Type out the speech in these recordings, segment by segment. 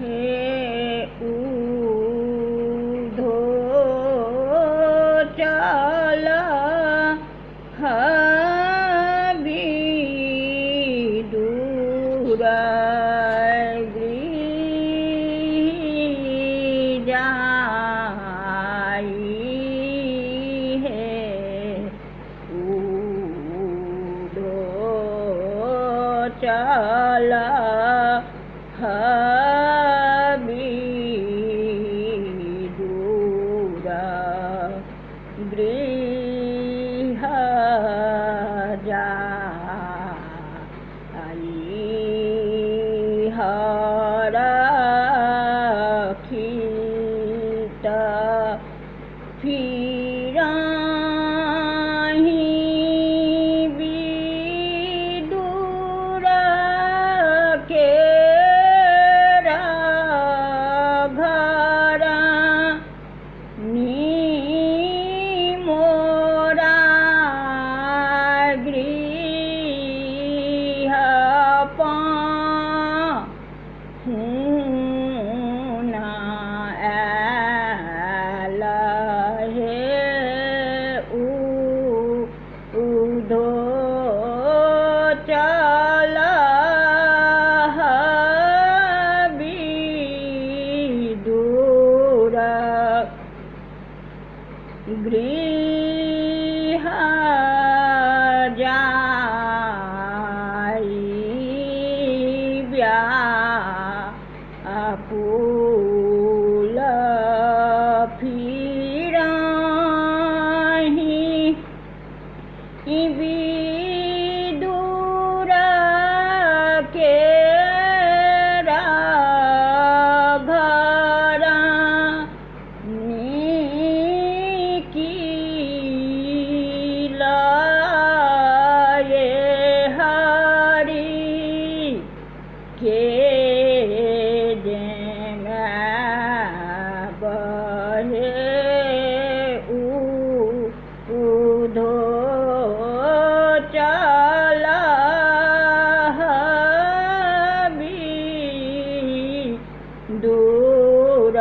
हे उधो चल विदुर गृह जाई हे उधो चल विदुर गृह जाई हरखित फिराही विदुर के घर नी मोरा गृह पाहुना आयल हे उधो चल विदुर गृह जाई व्याकुल फिराही विदुर के घर की लये हरि के बहे उधो चल विदुर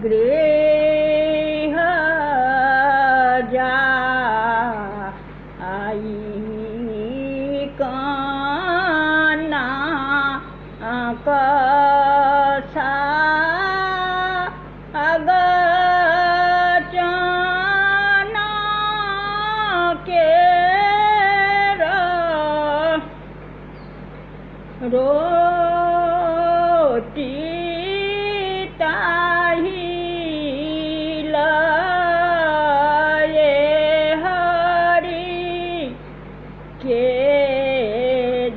गृह जाई काना कसा अगचना के रोटी ताही लये हरि के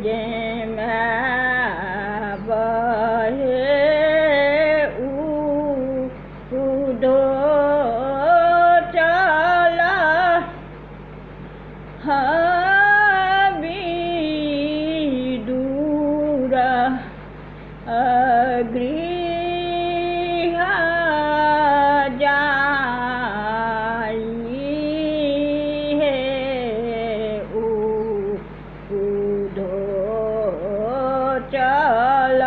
जेमे बहे उधो चल विदुर गृह जाई हे उधो चल।